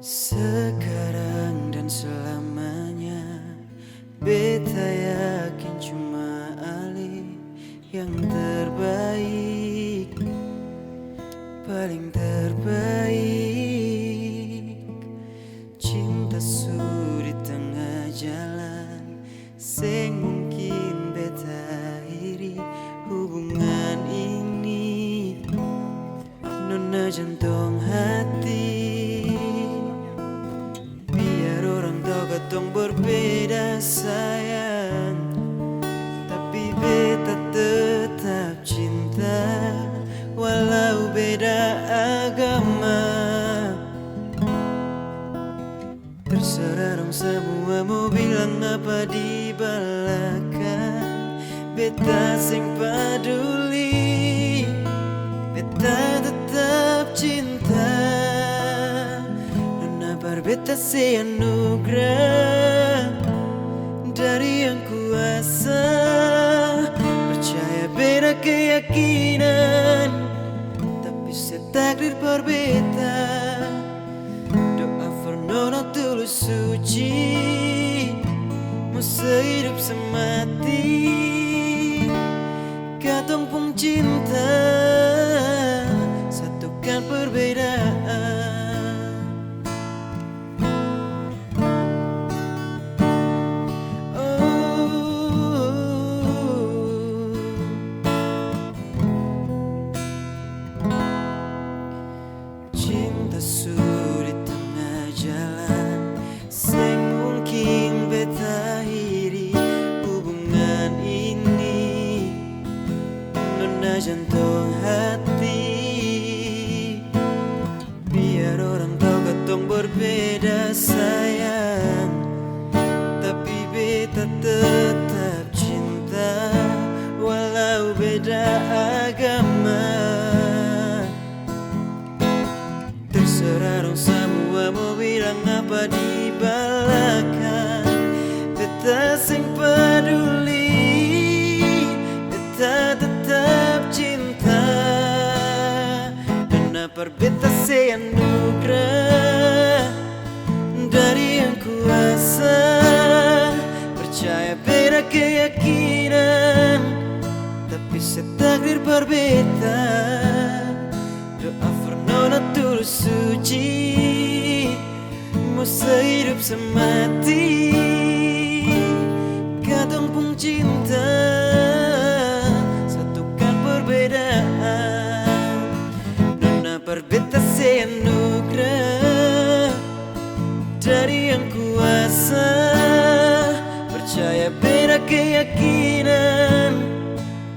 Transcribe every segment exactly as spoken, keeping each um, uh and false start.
Sekarang dan selamanya, beta yakin cuma Ale yang terbaik, paling terbaik. Cinta su di tengah jalan, seng mungkin beta akhiri hubungan ini. Nona jantong hati, biar orang tau katong berbeda sayang, tapi beta tetap cinta, walau beda agama. Terserah dong samua mo bilang apa di balakang, beta seng paduli, beta tetap cinta. Nona par beta se anugrah dari Yang Kuasa, percaya beta keyakinan, tapi se takdir par beta. Doa for nona tulus suci, mo sehidup semati. Katong pung cinta satukan perbedaan. Oh. Cinta su di tengah jalan, seng mungkin beta akhiri hubungan ini. Nona jantong hati, biar orang tau katong berbeda sayang, tapi beta tetap cinta, walau beda agama. Terserah dong samua mo bilang apa di balakang, beta seng paduli, beta tetap cinta. Nona par beta se anugrah dari Yang Kuasa, percaya beta keyakinan, tapi se takdir par beta. Doa for nona tulus suci, mo sehidup semati. Katong pung cinta satukan perbedaan. Nona par beta se anugrah dari Yang Kuasa, percaya beta keyakinan,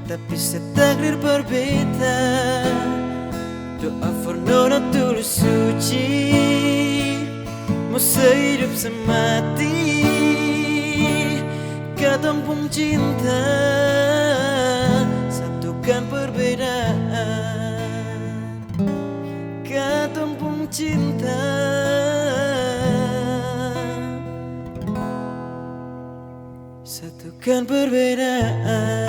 tapi se takdir par beta. Doa for nona tulus suci, mo sehidup semati. Katong pung cinta satukan perbedaan. Katong pung cinta satukan perbedaan.